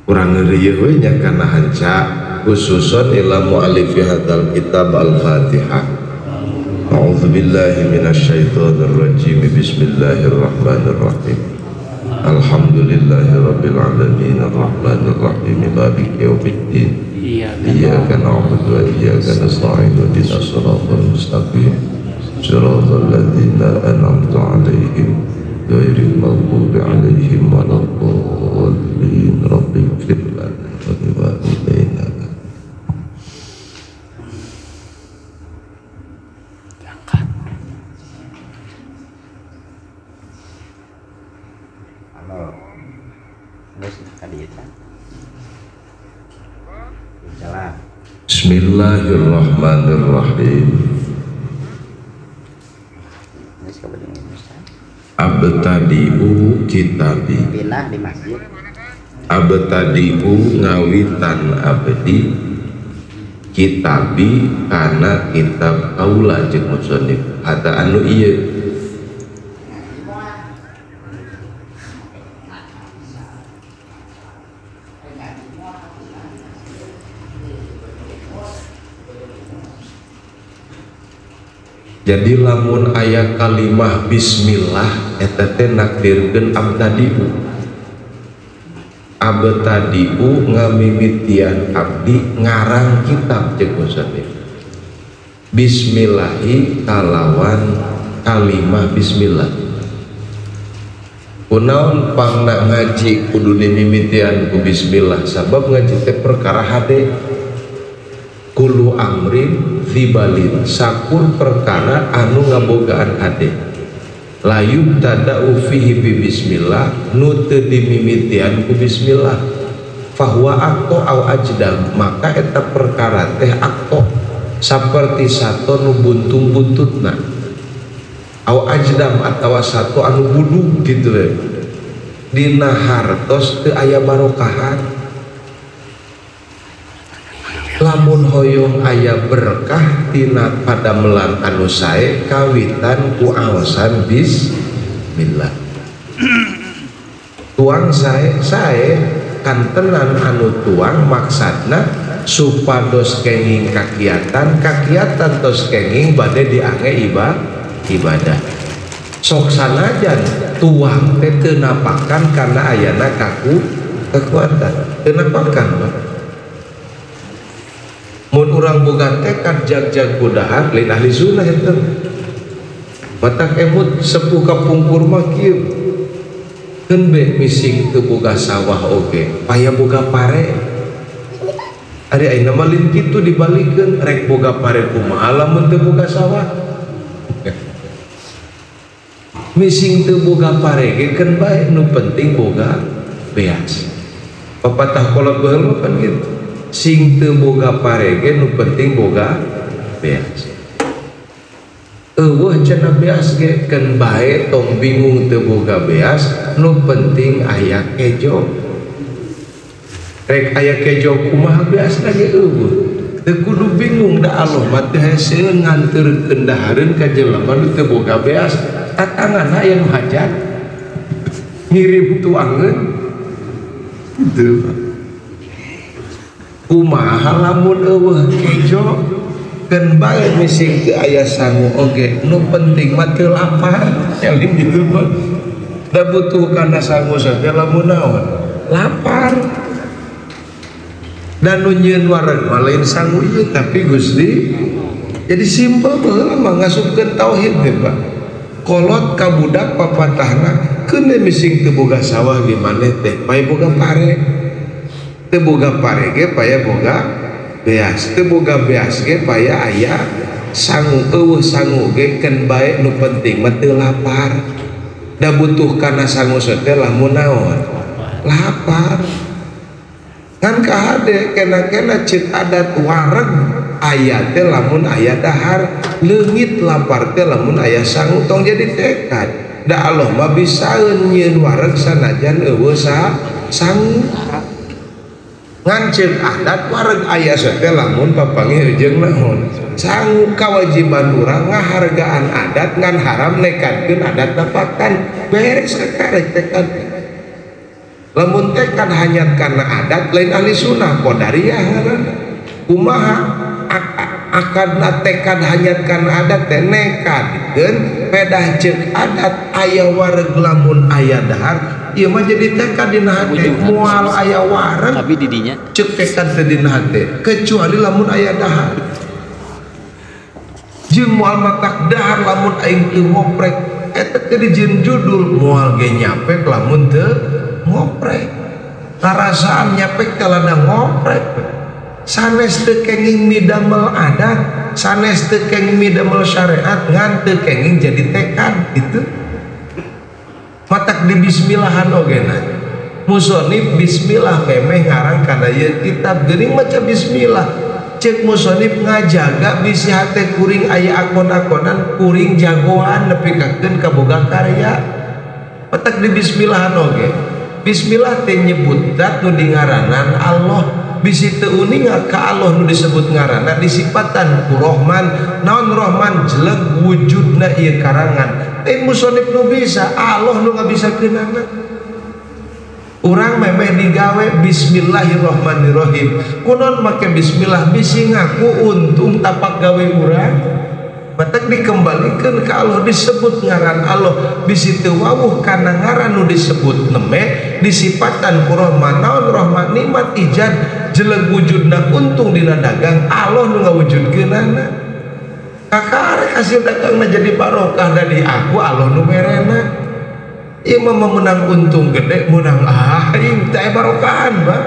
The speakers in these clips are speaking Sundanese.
Kurang ngerieuh we nya kana hanca khususon ila muallifi hadzal kitab al-Fatihah. A'udzubillahi minasyaitonir rajim. Bismillahirrahmanirrahim. Alhamdulillahirabbil alamin arrahmanir rahim maliki yaumiddin. Iyyaka na'budu wa iyyaka nasta'in ihdinas siratal mustaqim. Siratal ladzina an'amta 'alaihim ghairil maghdubi 'alaihim waladdallin. Rabbighfir lana wa liwalidayna. Bismillahirrahmanirrahim. Abtadi'u kitabi. Abtadi'u ngawitan abdi kitabi kana kitab kaula jeung musannif hata anu ieu. Jadi lamun aya kalimah bismillah eta teh nakdirkeun abtadi'u. Abtadi'u ngamimitian abdi ngarang kitab jeung musannif. Bismillahi kalawan kalimah bismillah. Kunaon pangna ngaji kudu dimimitian ku bismillah, sabab ngaji teh perkara hade. Kulu amrin zibalin, sakur perkara anu ngabogaan hade. Layub tada'u fihi bi bismillah, nu teu dimimitian ku bismillah. Fahuwa akto au ajdam, maka eta perkara teh akto saperti sato nu buntung-buntutna. Au ajdam atawa sato anu budug kitu we. Dina hartos teu aya barokahan. Lamun hoyong aya berkah tina padamelan anu sae kawitan ku aosan bismillah. Tuang sae sae kantenan anu tuang maksadna supados kenging kakiatan, kakiatan tos kenging bade diange ibadah. Sok sanajan tuang teh teu napakan kana ayana kaku kekuatan, teu napakan. Mun urang boga tekad jag-jag kudahar lain ahli sunnah eta. Matak emut sepuh kapungkur mah kieu. Keun be mising teu boga sawah oge, paya boga pare. Ari ayeuna mah lain kitu dibalikeun, rek boga pare kumaha lamun teu boga sawah. Mising teu boga pare ge keun bae, nu penting boga beas. Papatah kolot baheula mah pan kitu. Sing teu boga parege nu penting boga beas. Eueuh cenah beas ge keun bae tong bingung teu boga beas, nu penting aya kejo. Rek aya kejo kumaha beasna ge eueuh. Teu kudu bingung da Allah mah teu hese nganterkeun dahareun ka jelema nu teu boga beas, tatanganna aya nu hajat. Ngirim tuangeun kitu. Kumaha lamun eueuh kejo keun bae mising teu aya sangu oge, nu penting mah teu lapar. Nyalim kitu mah da butuh kana sangu teh lamun naon lapar. Dan nu nyieun wareg mah lain sangu ieu tapi Gusti. Jadi simpel baheula mah ngasupkeun tauhid teh Pak. Kolot ka budak papatahna keun mising teu boga sawah ge maneh teh pae boga pare. Teu boga pare ge paya boga beas, teu boga beas ge paya aya sangu, eueuh sangu ge keun bae nu penting mah teu lapar. Da butuh kana sangu teh lamun naon lapar. Ngan kahade kena-kena ceuk adat wareg aya teh lamun aya dahar, leungit lapar teh lamun aya sangu. Tong jadi tekad da Allah mah bisaeun nyieun wareg sanajan eueuh sangu. Ngan ceuk adat wareg aya teh lamun papanggih jeung naon sangu. Kawajiban urang ngahargaan adat ngan haram nekadkeun adat napakan. Beres sakarek tekad. Lamun tekad hanyat kana adat lain ahli sunnah qadariyah ngaranna. Kumaha akadna tekad hanyat kana adat teh nekadkeun pedah ceuk adat aya wareg lamun aya dahar ieu mah jadi tekad dina hate moal aya wareg tapi di dinya ceuk tekad teh dina hate kecuali lamun aya dahar jeung moal matak dahar lamun aing teu ngoprek eta teh dijieun judul moal ge nyapek lamun teu ngoprek karasaan nyapek teh lada ngoprek sanes teu kenging midamel adat sanes teu kenging midamel syariat ngan teu kenging jadi tekad gitu matak di bismillahan ogena musonif bismillah memeh ngarang kana ieu kitab geuning maca bismillah cek musonif ngajaga bisi hate kuring aya akon-akonan kuring jagoan nepi kakeun kaboga karya matak di bismillahan oge bismillah teh nyebut zat nu dingaranan Allah bisi teu uninga ka Allah nu disebut ngaranna disipatan ku Rahman naon Rahman jeleg wujudna ieu karangan teh musonif nu bisa Allah nu ngabisakeunana urang memeh digawe bismillahirrahmanirrahim kunaon make bismillah bisi ngaku untung tapak gawe urang matak dikembalikeun ka Allah disebut ngaran Allah bisi teu wawuh kana ngaran nu disebut neme disipatan ku Rahman naon Rahman nikmat ijad jeleg wujudna untung dina dagang Allah nu ngawujudkeunana kakarek hasil dagangna jadi barokah dari aku Allah nu merena ieu mah meunang untung gede meunang aing teh barokahan Pak.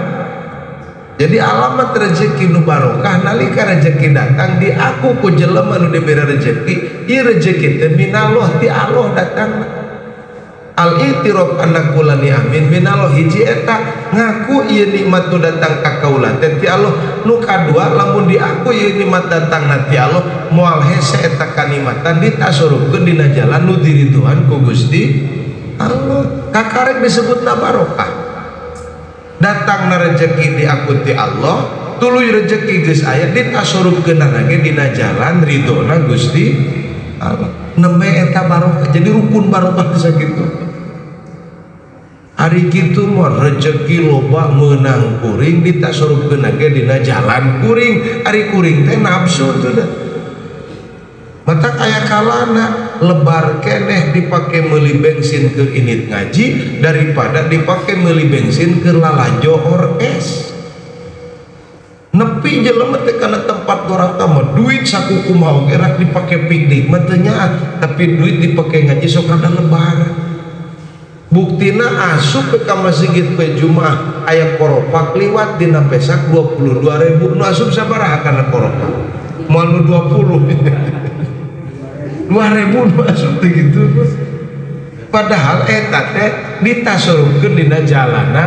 Jadi alamat rezeki nu barokah nalika rezeki datang di aku ku jelema nu dibere rezeki ieu rezeki teh minallah ti Allah datang. Al i'tiraf anna kula ni'amin minallah hiji eta ngaku ieu nikmat nu datang ka kaula teh ti Allah nu kadua lamun di aku ieu nikmat datang na ti Allah moal hese eta kanikmatan ditasurupkeun dina jalan nu diriduan ku Gusti Allah kakarek disebutna barokah. Datang na rezeki diaku ti Allah tuluy rezeki geus aya ditasurupkeun ge dina jalan ridona Gusti Allah nembe eta barokah jadi rukun barokah sakitu hari kitu mah rezeki loba meunang kuring ditasurupkeun ge dina jalan kuring ari kuring teh nafsu tuh dah matak aya kalana lebar keneh dipake meuli bensin keur init ngaji daripada dipake meuli bensin keur lalajo orkes nepi jelema teh kana tempat doraka mah duit sakuku mah oge rak dipake piknik mah teu nyaah tapi duit dipake ngaji sok rada lebar buktina asup ka masjid pe Jumaah aya koropak liwat dina pesak 22.000 nu asup sabaraha kana koropak moal nu 20 2.000 masuk gitu padahal eta teh ditasurupkeun dina jalana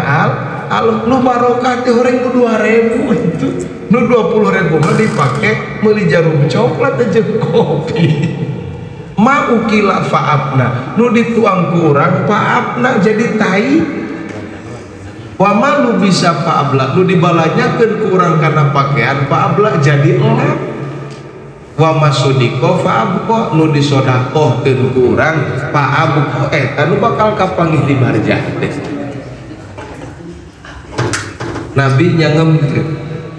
al nu barokah teh horeng nu 2.000 itu nu 20.000 mah dipake meuli jarum coklat jeung kopi ma ukila faabna nu dituang kurang faabna jadi tai wa ma nu bisa faabla nu dibalanyakeun kurang kana pakaian faabla jadi elap wa masudiko fa'abko nu disodakohkeun ku urang fa'abko eta nu bakal kapanggih di barjah teh. Nabi nyangemkeun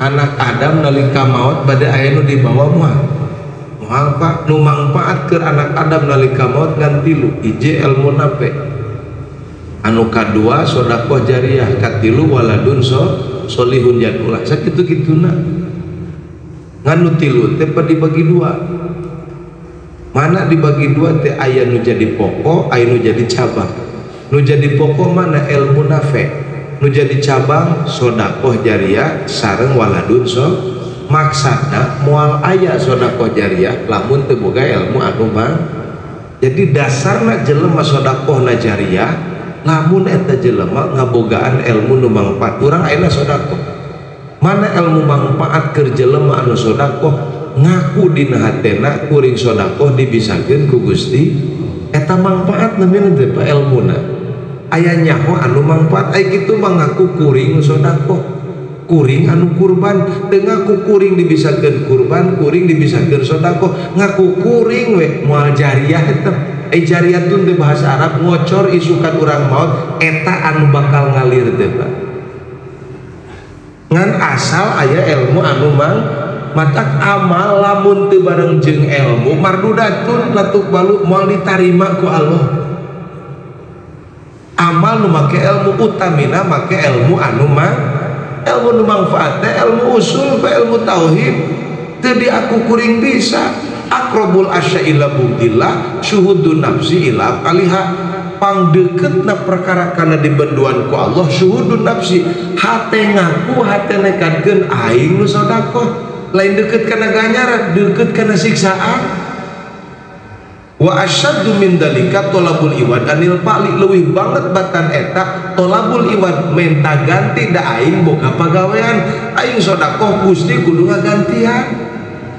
anak Adam nalika maot bade aya nu dibawa moal moal Pak nu mangpaat keur anak Adam nalika maot ngan tilu hiji ilmu nape anu kadua sodakoh jariah katilu waladun solihun jadulah sakitu-kituna ngan nu tilu teh dibagi dua mana dibagi dua teh aya nu jadi pokok aya nu jadi cabang nu jadi pokok mana ilmu nafe nu jadi cabang sodakoh jariah sareng waladun so maksudna moal aya sodakoh jariah lamun teu boga ilmu anu mah jadi dasarna jelema sodakohna jariah lamun eta jelema ngabogaan ilmu nu mangpaat urang ayeuna sodakoh mana ilmu manfaat keur jelema anu sodakoh ngaku dina hatena kuring sodakoh dibisakeun ku Gusti eta manfaat namina teh Pak elmuna aya nyaho anu manfaat aya kitu mah ngaku kuring sodakoh kuring anu kurban teu ngaku kuring dibisakeun kurban kuring dibisakeun sodakoh ngaku kuring we moal jariah eta Jariyatun teh bahasa Arab ngocor isukan urang maot eta anu bakal ngalir teh Pak. Ngan asal aya ilmu anu mang matak amal lamun teu bareng jeung ilmu mardudatun latuk balu moal ditarima ku Allah. Amal nu make ilmu utamina make ilmu anu mang ilmu nu mangfaat teh ilmu usul ilmu tauhid teu diaku kuring bisa. Akrobul asya ila bugdillah syuhudun nafsi ila kaliha pangdeketna perkara kana dibenduan ku Allah syuhudun nafsi hate ngaku hate nekadkeun aing nu sedekah lain deket kana ganjaran deket kana siksaan. Wa asyaddu min dalika tolabul iwad anil pali leuwih banget batan eta tolabul iwad menta ganti da aing boga pagawean aing sedekah Gusti kudu ngagantian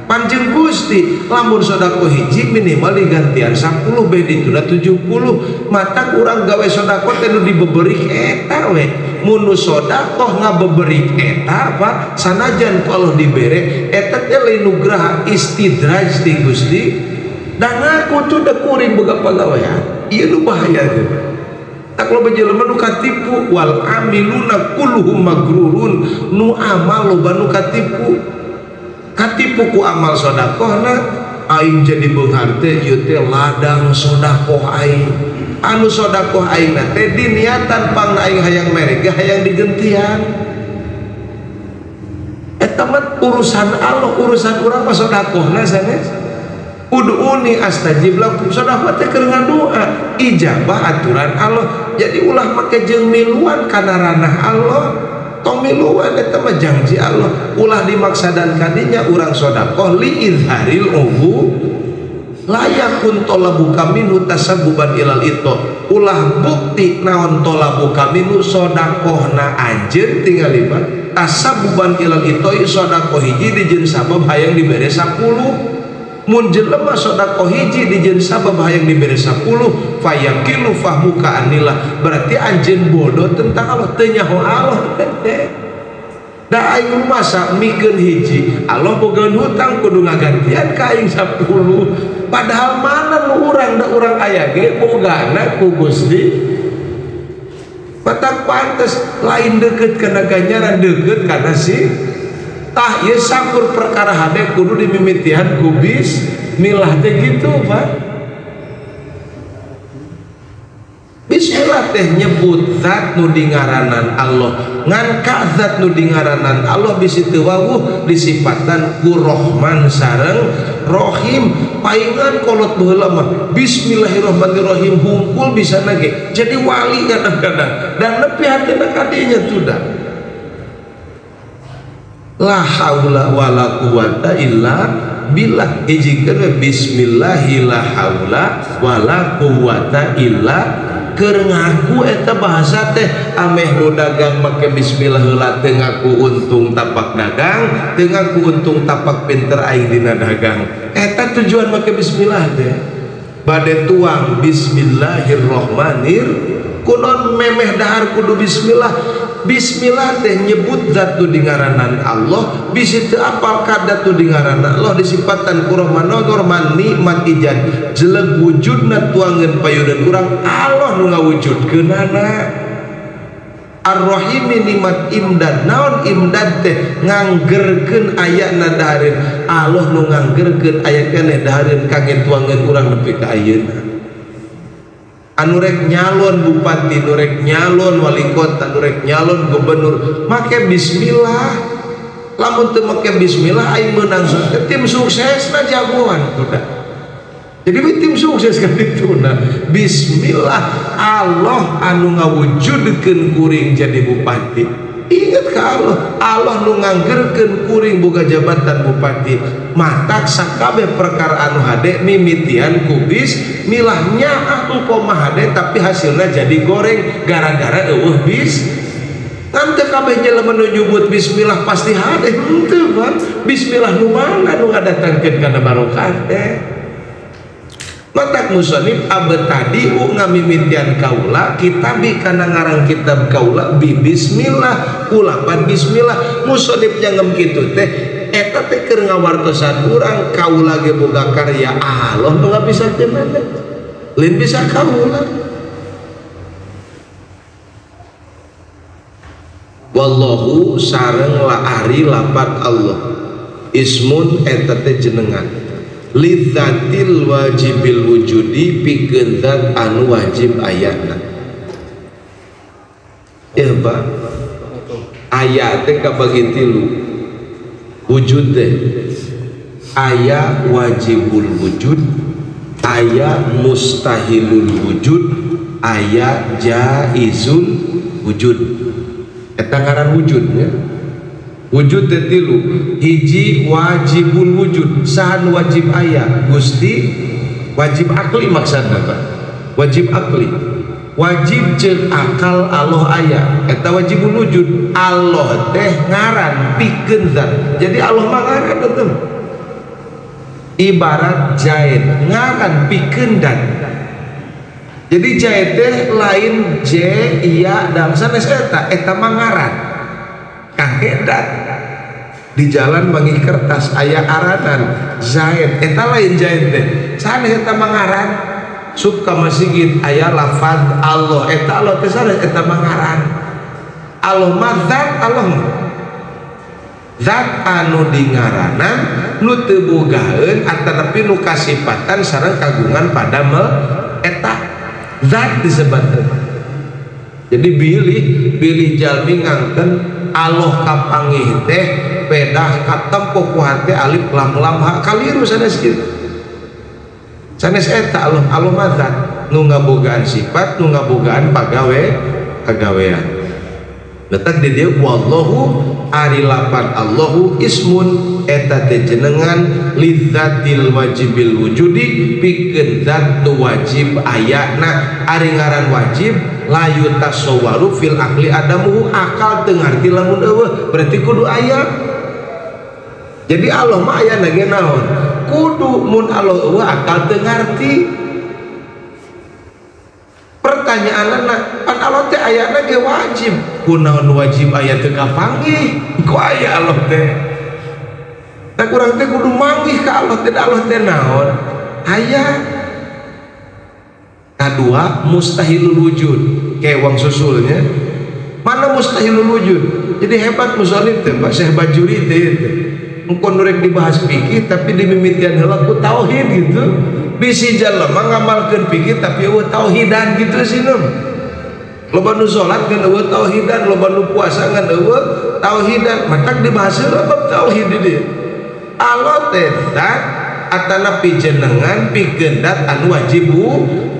panjeng Gusti lamun sedekah hiji minimal digantian 10 be dituna 70 mata urang gawe sedekah teh nu dibeberik eta we mun nu sedekah ngabeberik eta apa sanajan ku Allah dibere eta teh lain nugraha istidraj ti Gusti da ngaku tuh da kuring boga pagawean ieu nu bahaya teh tak loba jelema nu katipu wal amiluna kulluhum magrurun nu amal loba nu katipu katipu ku amal sodakohna aing jadi beunghar teh ieu teh ladang sodakoh aing anu sodakoh aing na teh diniatan pangna aing hayang mere ge hayang digentian eta mah urusan Allah urusan urang mah sodakohna sanes ud'uni astajib lakum sodakoh teh keur ngadoa ijabah aturan Allah jadi ulah make jeung miluan kana ranah Allah tong miluan eta mah janji Allah ulah dimaksadan kadinya urang sedekah li izharil ubu layakun tolabuka minhu tasabbuban ilal itu ulah bukti naon tolabuka minhu sedekahna anjeun tinggal lima tasabbuban ilal itu sedekah hiji dijieun sabab hayang dibere 10 mun jelema sedekah hiji dijieun sabab hayang dibere 10 fayakilu fahmuka anillah berarti anjeun bodoh tentang Allah teu nyaho Allah teh da aing masa mikeun hiji Allah bogaeun hutang kudu ngagantian ka aing 10 padahal mana nu urang da urang aya ge bogana ku Gusti matak pantes lain deukeut kana ganjaran deukeut kana si tah ieu sakur perkara hade kudu dimimitian ku bismillah teh gitu Pak. Bismillah teh nyebut zat nu dingaranan Allah ngan ka zat nu dingaranan Allah bisi teu wawuh disipatan ku Rahman sareng Rahim paingan kolot baheula mah bismillahirrahmanirrahim hungkul bisa nage jadi wali kadang-kadang dan nepi hatena kadinya sudah la haula wala quwata illa billah hijikeun bismillahi la haula wala quwata illa keur ngaku eta bahasa teh ameh nu dagang make bismillah heula teu ngaku untung tapak dagang teu ngaku untung tapak pinter aing dina dagang eta tujuan make bismillah teh bade tuang bismillahirrahmanir kunon memeh dahar kudu bismillah. Bismillah teh nyebut zat nu dingaranan Allah bisi teu apal kadat nu dingaranan Allah disipatan ku Rahman Rahman nikmat ijan jeleg wujudna tuangeun payudan urang Allah nu ngawujudkeunana. Ar-Rahim nikmat imdad naon imdad teh nganggerkeun ayana dahareun Allah nu nganggerkeun aya keneh dahareun kangge tuangeun urang nepi ka ayeuna. Anu rek nyalon bupati, nu rek nyalon wali kota, nu rek nyalon gubernur make bismillah. Lamun teu make bismillah aing meunang tim suksesna jagoan tuh. Jadi tim sukses kan itu nah. Bismillah Allah anu ngawujudkeun kuring jadi bupati. Ingat ka Allah, Allah nu nganggerkeun kuring boga jabatan bupati. Matak sakabeh perkara anu hade mimitian ku bismillah nyaah upama hade tapi hasilna jadi goreng gara-gara eueuh bis. Ngan teu kabeh jelema nu nyebut bismillah pasti hade henteu Pak. Bismillah nu mana nu ngadatangkeun kana barokah teh. Matak musonib abtadi ngamimitian kaula kitabi kana ngarang kitab kaula bi bismillah kulapan bismillah musonib nyangem kitu teh eta teh keur ngawartosan urang kaula ge boga karya Allah nu ngabisakeunana. Lain bisa kaula. Wallahu sareng la ari lapat Allah ismun eta teh jenengan lidzatil wajibil wujudi pikeun zat anu wajib ayana. Ya Pak, aya teh kabagi tilu wujud teh aya wajibul wujud, aya mustahilul wujud, aya jaizul wujud. Eta ngaran wujud ya. Wujud teh tilu, hiji wajibul wujud, sahan wajib aya Gusti, wajib akli maksudna Pak, wajib akli, wajib ceuk akal Allah aya, eta wajibul wujud. Allah teh ngaran pikeun zat, jadi Allah mah ngaran teh ibarat jahit ngaran pikeun dat. Jadi jahit teh lain j iya dan sanes eta, eta mah ngaran kangge dat. Di jalan manggih kertas aya aranan Zaid, eta lain Zaid teh sanes eta mah ngaran. Sub ka masjid aya lafaz Allah, eta Allah teh sanes eta mah ngaran. Allah mah zat, Allah mah zat anu dingaranan nu teu bogaeun atanapi nu kasipatan sareng kagungan pada me eta zat disebutkeun. Jadi bilih jalmi ngangken Allah kapanggih teh pedah katempo ku hate alif lam lam ha kaliru sanes kitu. Sanes eta Allah, Allah mah zat nu ngabogaan sifat, nu ngabogaan pagawean. Letak di dia wallahu ari lapan Allahu ismun eta teh jenengan lidzatil wajibil wujudi pikeun zat nu wajib ayana. Ari ngaran wajib la yutasawwaru fil akli adamuhu, akal teu ngarti lamun eueuh, berarti kudu aya. Jadi Allah mah ayana ge naon? Kudu mun Allah eueuh akal teu ngarti. Pertanyaanna pan Allah teh ayana ge wajib, kunaon wajib aya teu kapanggih? Ku aya Allah teh. Tah urang teh kudu manggih ka Allah teh, Allah teh naon? Aya. Kadua mustahilul wujud, kayak wang susulnya. Mana mustahilul wujud? Jadi hebat musonif teh Pak Syekh Bajuri teh. Engko nu rek dibahas fikih tapi dimimitian heula ku tauhid gitu. Bisi jelema ngamalkeun fikih tapi eueuh tauhidan gitu sih. Loba nu salat ngan eueuh tauhidan, loba nu puasa ngan eueuh tauhidan, matak dibahas heula bab tauhid di dieu. Allah teh zat atanapi jenengan pikeun zat anu wajib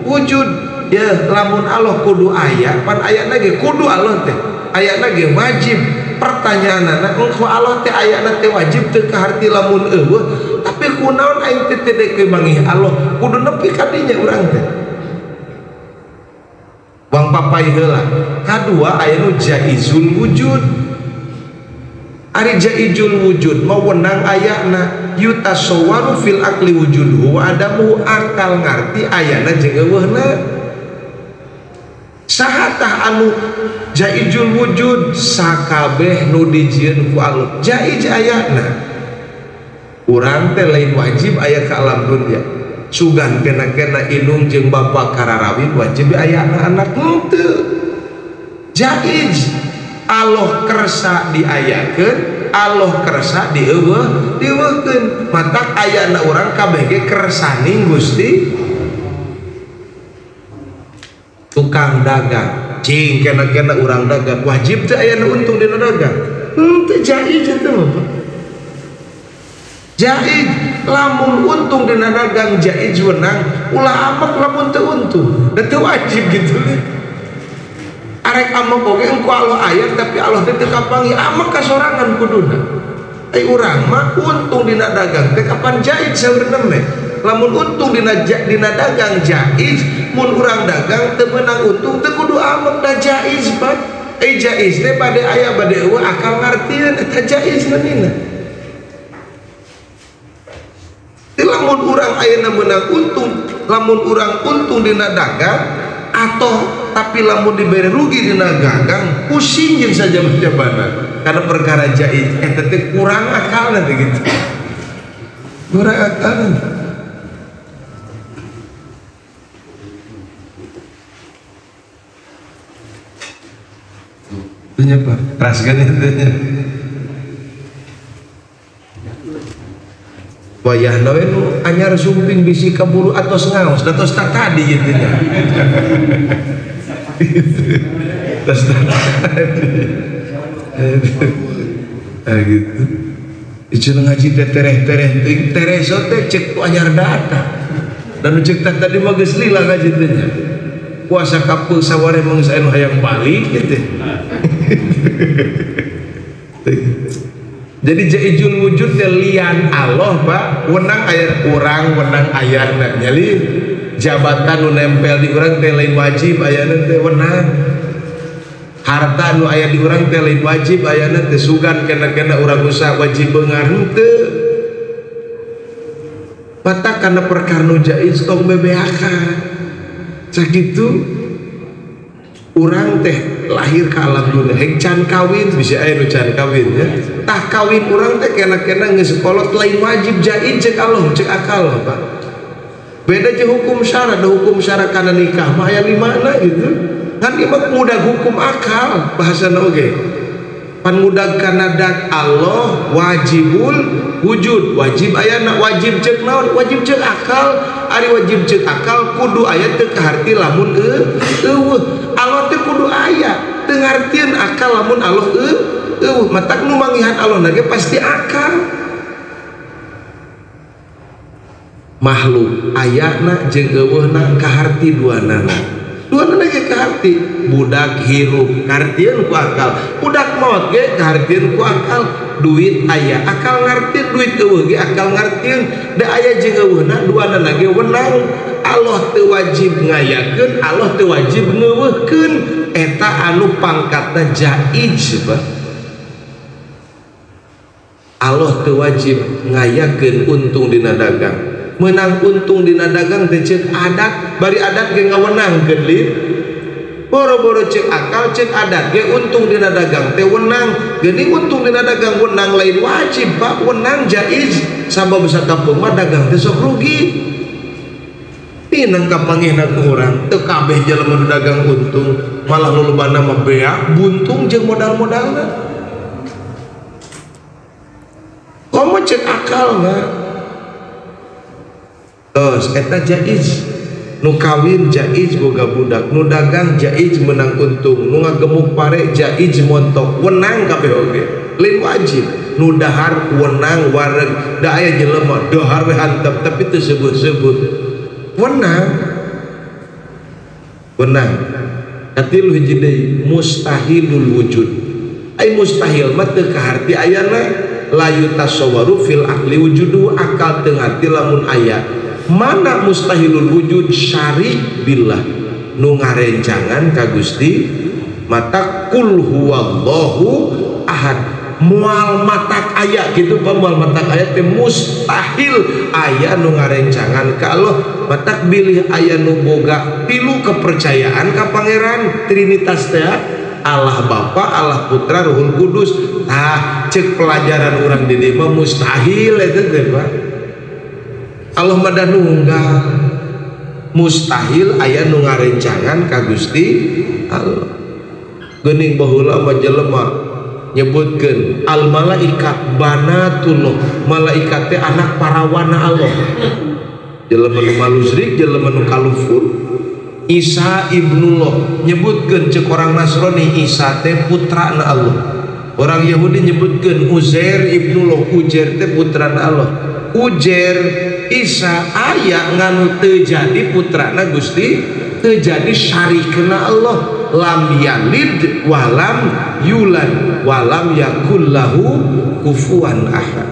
wujud. Ya lamun Allah kudu aya, pan ayana ge kudu Allah teh, ayana ge wajib. Pertanyaanana engko Allah teh ayana teh wajib teu kaharti lamun eueuh, tapi kunaon aing teh teu deuk manggih Allah, kudu nepi ka dinya urang teh. Wang papai heula. Kadua aya nu jaizul wujud. Ari jaizul wujud mah wenang ayana yutasawwaru fil akli wujuduhu wa adamuhu, akal ngarti ayana jeung eueuhna. Saha tah anu jaizul wujud? Sakabeh nu dijieun ku Allah jaiz ayana. Urang teh lain wajib aya ka alam dunya, sugan kena-kena indung jeung bapak kararawin wajib aya anak-anak henteu. Jaiz Allah kersa diayakeun, Allah kersa dieuweuh dieuweuhkeun. Matak ayana urang kabeh ge kersaning Gusti. Tukang dagang cing kena-kena urang dagang wajib teu aya nu untung dina dagang, henteu jaiz eta mah Pak. Jaiz lamun untung dina dagang jaiz wenang, ulah amek lamun teu untung, da teu wajib gitu. Arek amek oge engko Allah aya tapi Allah teh teu kapanggih, amek ka sorangan kuduna. Ai urang mah untung dina dagang teh kapan jaiz saurna meh. Lamun untung dina dagang jaiz, mun urang dagang teu meunang untung teu kudu amek, da jaiz Pak. Eh jaiz teh bade aya bade eueuh akal ngartieun eta jaiz namina. Lamun urang ayeuna meunang untung, lamun urang untung dina dagang atau tapi lamun diberi rugi dina dagang pusing jeung sajaba-jabana karena perkara jaiz eta teh kurang akal nanti gitu. Kurang akal. Tanya Pak, raskan itu nya. Wayahna we nu anyar sumping bisi kaburu atos ngaos, atos tak tadi gitu nya. Atos tadi. Gitu. Ieu ngaji teh tereh-tereh teuing tereh teh cek tu anyar data. Dan cek tadi mah geus lila ngaji teh nya. Puasa kapeung saware mah geus aya nu hayang balik gitu. Jadi jaijul wujud teh lian Allah Pak, wenang aya urang, wenang ayana nyali jabatan nu nempel di urang teh lain wajib ayana teh wenang. Harta nu aya di urang teh lain wajib ayana teh sugan kena-kena urang usaha wajib beungar henteu. Mata kana perkara nu jaiz tong bebeakan. Sakitu urang teh lahir ke alam dunia hek can kawin bisa aya nu can kawin ya. Tah kawin urang teh kena-kena geus kolot lain wajib jaiz cek Allah cek akal Pak. Beda jeung hukum syara, da hukum syara kana nikah mah aya limana gitu. Kan ieu mah mudag hukum akal bahasana oge. Pan mudag kana dat Allah wajibul wujud, wajib ayana wajib cek naon? Wajib cek akal. Ari wajib cek akal kudu aya teu kaharti lamun eueuh. Allah teh kudu aya teu ngartieun akal lamun Allah eueuh. Matak nu mangihan Allah na ge pasti akal. Makhluk ayana jeung eueuhna kaharti duanana. Duanana ge kaharti. Budak hirup ngartieun ku akal, budak maot ge kahartieun ku akal. Duit aya akal ngartieun, duit eueuh ge akal ngartieun. Da aya jeung eueuhna duanana ge wenang. Allah teu wajib ngayakeun, Allah teu wajib ngeuweuhkeun. Eta anu pangkatna jaiz Pak. Allah teu wajib ngayakeun untung dina dagang. Menang untung dina dagang teh ceuk adat, bari adat ge ngawenangkeun lin. Boro-boro ceuk akal ceuk adat ge untung dina dagang teh wenang. Geuning untung dina dagang wenang lain wajib Pak, wenang jaiz. Sabab sakapeung mah dagang teh sok rugi. Pinang kapangihna ku urang teu kabeh jelema nu dagang untung, malah lolobana mah beak buntung jeung modal-modalna. Komo ceuk akal mah. Terus eta jaiz. Nu kawin jaiz boga budak, nu dagang jaiz menang untung, nu ngagemuk pare jaiz montok, wenang kabeh oge. Lain wajib. Nu dahar wenang wareg, da aya jelema dahar we hantep tapi teu seubeuh-seubeuh. Wenang. Wenang. Katilu hiji deui mustahilul wujud. Ai mustahil mah teu kaharti ayana la yutasawwaru fil aqli wujudu, akal teu ngarti lamun aya. Mana mustahilul wujud syarik billah nu ngarencangan ka Gusti mata kul huwallahu ahad. Moal matak aya gitu Pak, moal matak aya teh mustahil aya nu ngarencangan ka Allah. Matak bilih aya nu boga tilu kepercayaan ka Pangeran Trinitas teh Allah Bapa, Allah Putra, Ruhul Kudus. Tah cek pelajaran urang di dieu mah mustahil eta teh Pak. Allah mah da nunggal. Mustahil aya nu ngarencangan ka Gusti Allah. Geuning baheula mah jelema nyebutkeun al malaikat banatullah, malaikat teh anak parawana Allah. Jelema nu malusrik, jelema nu kalufur. Isa ibnullah nyebutkeun cek orang Nasrani Isa teh putrana Allah. Orang Yahudi nyebutkeun Uzair ibnullah, Uzair teh putrana Allah. Uzair Isa aya ngan teu jadi putrana Gusti, teu jadi syarikna Allah. Lam yalid walam yulad walam yakul lahu kufuwan ahad.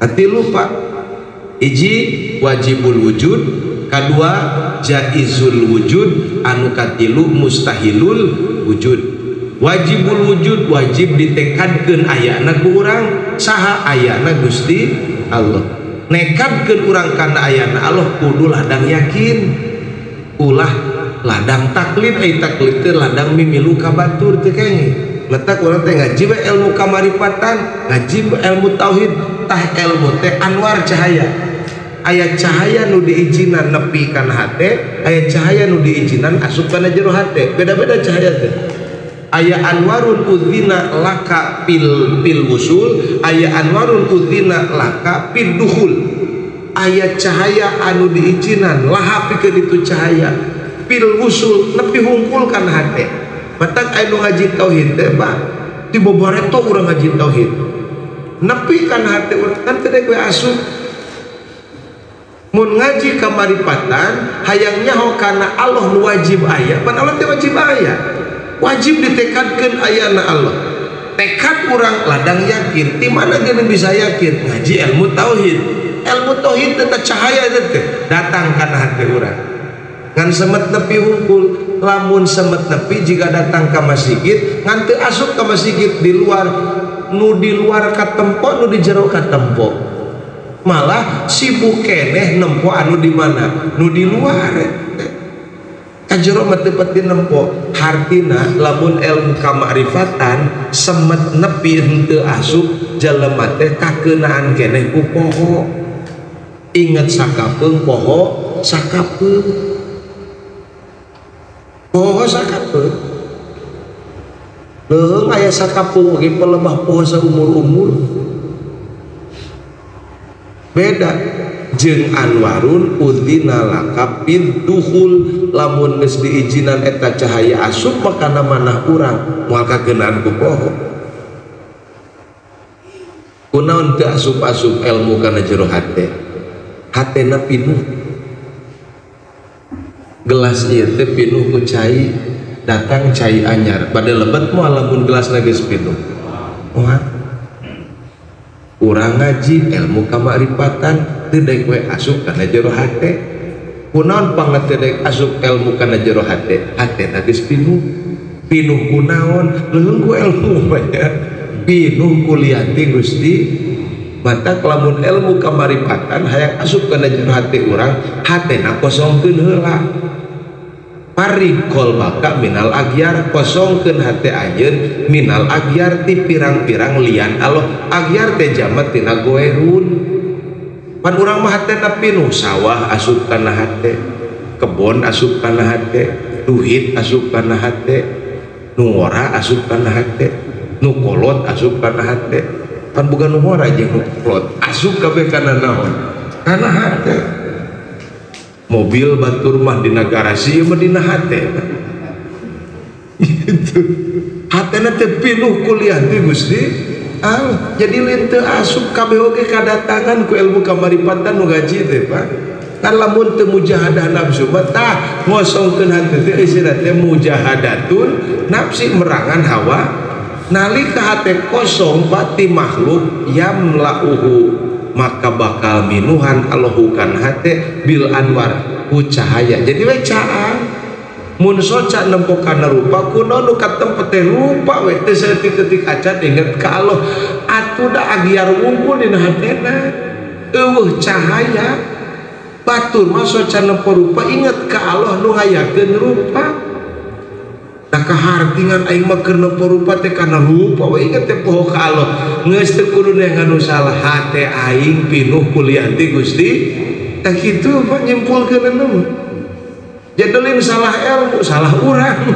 Hati lupa. Hiji wajibul wujud, kadua jaizul wujud, anu katilu mustahilul wujud. Wajibul wujud wajib ditekadkeun ayana ku urang, saha ayana Gusti Allah. Nekadkeun urang kana ayana Allah kudu ladang yakin, ulah ladang taklid. Ai taklid teh ladang mimilu ka batur teu kenging. Letak urang teh ngaji we ilmu kamaripatan, ngaji ilmu tauhid, tah ilmu teh anwar cahaya. Aya cahaya nu diizinan nepi kana hate, aya cahaya nu diizinan asup kana jero hate. Beda-beda cahaya teh. Aya anwarun udzina laka pil wusul, aya anwarun udzina laka pil duhul. Aya cahaya anu diizinan laha pikeun itu cahaya pil wusul nepi hungkul kana hate. Matak aya nu ngaji tauhid teh Pak, di boboreto urang ngaji tauhid. Nepi kana hate urang kan teu we asup. Mun ngaji kamaripatan hayang nyaho kana Allah nu wajib aya, pan Allah teh wajib aya. Wajib ditekadkeun ayana Allah. Tekad urang ladang yakin. Di mana geuning bisa yakin? Ngaji ilmu tauhid. Ilmu tauhid teh cahaya teh datang kana hati urang. Ngan semet nepi hungkul, lamun semet nepi jika datang ka masjid, ngan teu asup ka masjid di luar, nu di luar katempo, nu di jero katempo. Malah sibuk keneh nempo anu di mana? Nu di luar. Ka jero mah teu pati nempo. Hartina lamun ilmu kamakrifatan semet nepi henteu asup jelema teh kakeunaan keneh ku poho. Inget sakapeung poho sakapeung. Poho sakapeung. Leuheung aya sakapeung oge pelemah poho saumur-umur. Beda jeung anwarun udzina laka pil duhul, lamun geus diizinan eta cahaya asup makana manah urang moal kageunaan ku poho. Kunaon teu asup-asup ilmu kana jero hate? Hatena pinuh. Gelas ieu teh pinuh ku cai, datang cai anyar. Bade lebet moal lamun gelasna geus pinuh. Moal. Urang ngaji ilmu kamakrifatan teu daek we asup kana jero hate. Kunaon pangna teu daek asup ilmu kana jero hate? Hatena geus pinuh. Pinuh kunaon? Leuheung ku ilmu banyak. Pinuh ku liati Gusti. Mata lamun ilmu kamaripatan hayang asup kana jero hate urang, hatena kosongkeun heula. Parig qalbaka minal agyar, kosongkeun hate anjeun minal agyar ti pirang-pirang lian Allah. Agyar teh jamat tina goerun. Pan urang mah hatena pinuh, sawah asup kana hate, kebon asup kana hate, duit asup kana hate, nu ngora asup kana hate, nu kolot asup kana hate. Pan bukan nu ngora jeung nu kolot, asup kabeh kana naon? Kana hate. Mobil batur mah dina garasi ieu mah dina hate. Gitu. Hatena teh pinuh kuliah teh Gusti. Ah, jadi lain teu asup kabeh oge kadatangan ku ilmu kamaripatan nu ngaji teh, Pak. Kan lamun teu mujahadah nafsu mah tah ngosongkeun hate teh isina teh mujahadatun nafsi, merangan hawa. Nalika hate kosong pati makhluk yamlauhu, maka bakal minuhan Allahu kan hate bil anwar ku cahaya. Jadi we caang mun soca nempo kana rupa kuno nu katempo teh rupa we teu saeutik-eutik acan inget ka Allah. Atuh da agiar wungkul dina hatena eueuh cahaya. Batur mah soca nempo rupa inget ka Allah nu ngayakeun rupa. Da kahartingan aing mah keur nempo rupa teh kana rupa we inget teh poho ka Allah. Geus teu kudu neangan nu salah, hate aing pinuh kuliah ti Gusti. Tah kitu Pak nyimpulkeunna mah. Jadi lain salah ilmu, salah urang.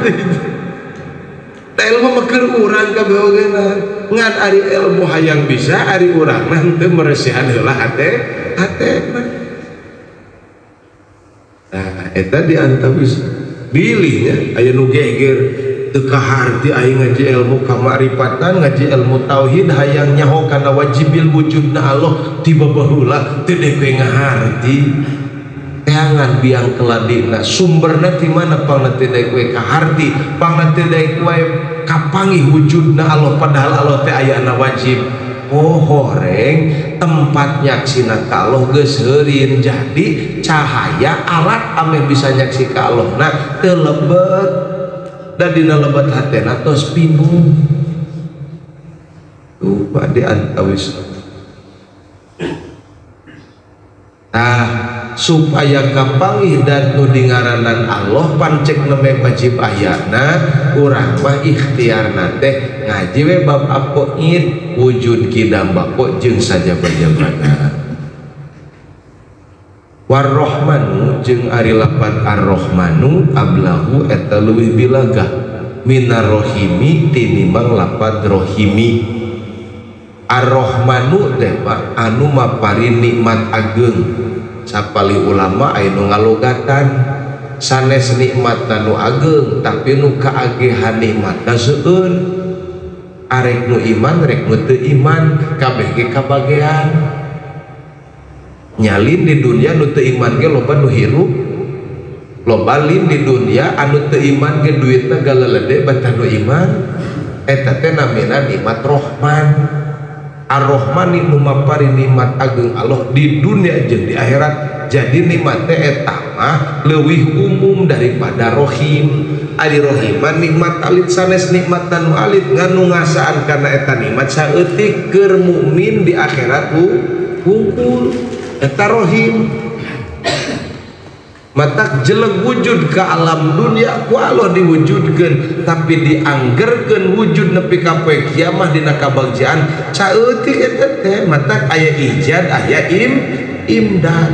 Tah ilmu mah keur urang kabeh ogena. Ngan ari ilmu hayang bisa ari urang mah henteu meresihan heula hate hatena. Nah, eta di antawis bilihnya aya nu geger teu kaharti aing ngaji ilmu kamaripatan, ngaji ilmu tauhid hayang nyaho kana wajibil wujudna Allah tiba baheula teu deuk we ngaharti. Teangan biang keladina sumberna ti mana pangna teu daek we kaharti, pangna teu daek we kapanggih wujudna Allah padahal Allah teh ayana wajib. Oh horeng tempat nyaksina ka Allah geus heurin, jadi cahaya alat ameh bisa nyaksi ka Allah na teu lebet, da dina lebet hatena tos pinuh. Tuh Pak di antawis. Tah supaya kapanggih dan nu dingaranan Allah pancek neme wajib ayana urang mah ikhtiarna teh ngaji we bab apoid wujud kidam bako jeung sajaba-jabana. Warrohmanu jeung ari lapan arrohmanu ablahu eta leuwih bilagah Minarohimi tinimbang lapad rohimi. Ar-Rahmanu teh Pak anu mapari nikmat ageng. Sapali ulama aya nu ngalogatan sanes nikmat nu ageng tapi nu kaagehan nikmatna seueur. Arek nu iman rek nu teu iman kabeh ge kabagean. Nyalin di dunia nu teu iman ge loba nu hirup, loba lin di dunia anu teu iman ge duitna galelede batan nu iman. Eta teh namina nikmat Rohman. Ar-Rahman nu mapari nikmat ageng Allah di dunia jeung di akhirat. Jadi nikmat teh eta mah leuwih umum daripada rohim. Ari rohiman nikmat alit sanes nikmat nu alit ngan nu ngasaan kana eta nikmat saeutik keur mukmin di akhirat hungkul eta rohim. Matak jelek wujud ke alam dunia ku Allah diwujudkeun tapi dianggerkeun wujud nepi ka poe kiamah dina kabagjaan saeutik eta teh. Matak aya ijad aya imdad.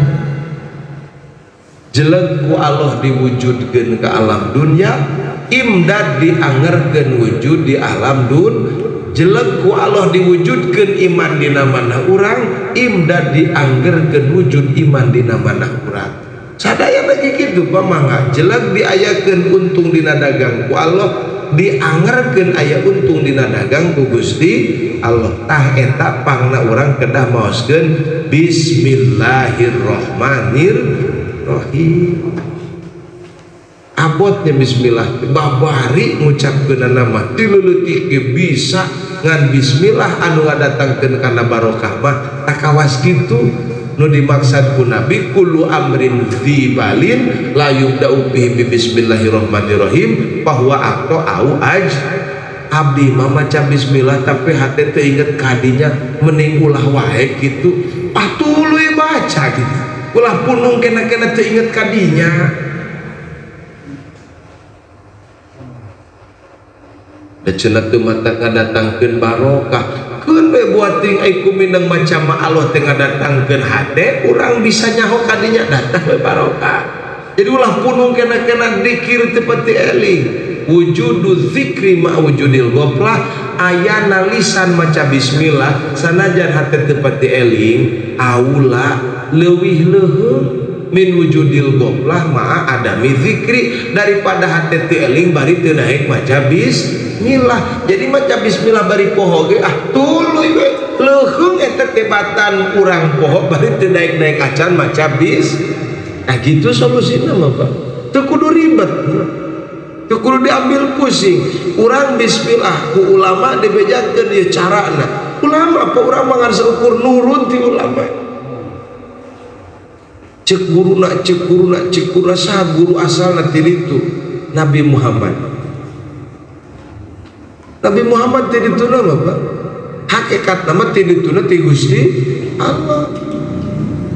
Jelek ku Allah diwujudkeun ke alam dunia, imdad diangerkeun wujud di alam dun. Jelek ku Allah diwujudkeun iman dina manah urang, imdad dianggerkeun wujud iman dina manah urang. Sadaya lagi kitu pamangga jelek diayakeun untung dina dagang ku Allah, diangerkeun aya untung dina dagang ku Gusti Allah. Tah eta pangna urang kedah maoskeun bismillahirrahmanirrahim. Abotnya bismillah babari ngucapkeun nama tileutik ge bisa ngan bismillah anu ngadatangkeun kana barokah mah takawas kitu. Nu dimaksad ku Nabi kullu amrin dzibalin la yubda'u bihi bismillahirrahmanirrahim bahwa atau au aj. Abdi mah maca bismillah tapi hate teu inget kadinya mending ulah wae kitu. Ah tuluy baca gitu. Ulah punung kena-kena teu inget kadinya. Da cenah teu mata ngadatangkeun barokah. Keun we buating ai kumineng maca ma Allah teh ngadatangkeun hate urang bisa nyaho kadinya datang we barokah. Jadi ulah punung kena-kena dikir teu pati eling. Wujudu zikri ma wujudil ghaflah ayana lisan maca bismillah sanajan hate teu pati eling aula leuwih leuheung min wujudil ghaflah ma adami zikri daripada hate teu eling bari teu naek maca bismillah. Jadi maca bismillah bari poho ge ah tuluy we leuheung eta tebatan urang poho bari teu naek-naek acan maca bis. Nah gitu solusina mah Pak. Teu kudu ribet. Teu kudu diambil pusing. Urang bismillah ku ulama dibejakeun ieu carana. Ulama apa urang mah ngan saukur nurun ti ulama. Cek guruna cek guruna cek guruna saha guru asalna ti ditu? Nabi Muhammad. Nabi Muhammad ti dituna mah Pak. Hakikat nama ti dituna ti Gusti Allah.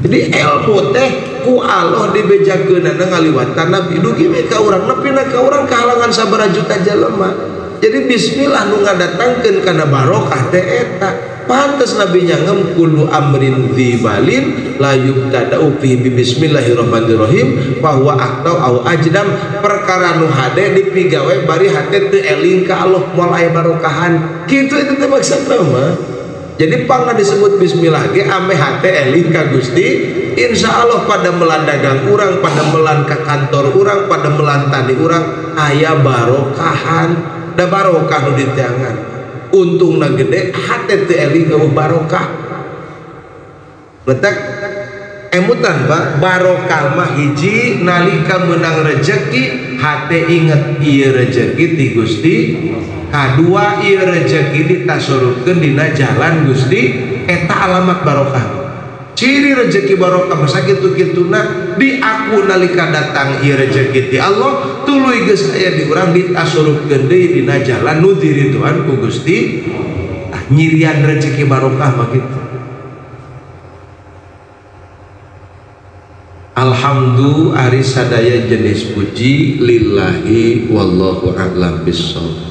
Jadi ilmu teh ku Allah dibejakeunana ngaliwatan Nabi dugi we ka urang nepi na ka urang kahalangan sabaraha juta jelema. Jadi bismillah nu ngadatangkeun kana barokah teh eta. Pantes Nabi nyangem kullu amrin dzibalin la yubtada'u fihi bismillahirrahmanirrahim bahwa atau au ajdam perkara nu hade dipigawe bari hate teu eling ka Allah moal aya barokahan. Kitu eta teh maksudna mah. Jadi pangna disebut bismillah ge ame hate eling ka Gusti. Insya Allah pada melan dagang urang, pada melan ka kantor urang, pada melan tani urang aya barokahan. Da barokah nu diteangan. Untungna gede hate teu eling eueuh barokah. Letak emutan Pak, barokah mah hiji nalika meunang rejeki hate inget ieu rejeki ti Gusti. Kadua ieu rejeki ditasurupkeun dina jalan Gusti, eta alamat barokah. Ciri rejeki barokah masa kitu-kituna diaku nalika datang ieu rejeki ti Allah tuluy geus aya di urang ditasurupkeun deui dina jalan nu dirituan ku Gusti. Ah, nyirian rejeki barokah mah kitu. Alhamdulillah ari sadaya jenis puji lillahi wallahu a'lam bissawab.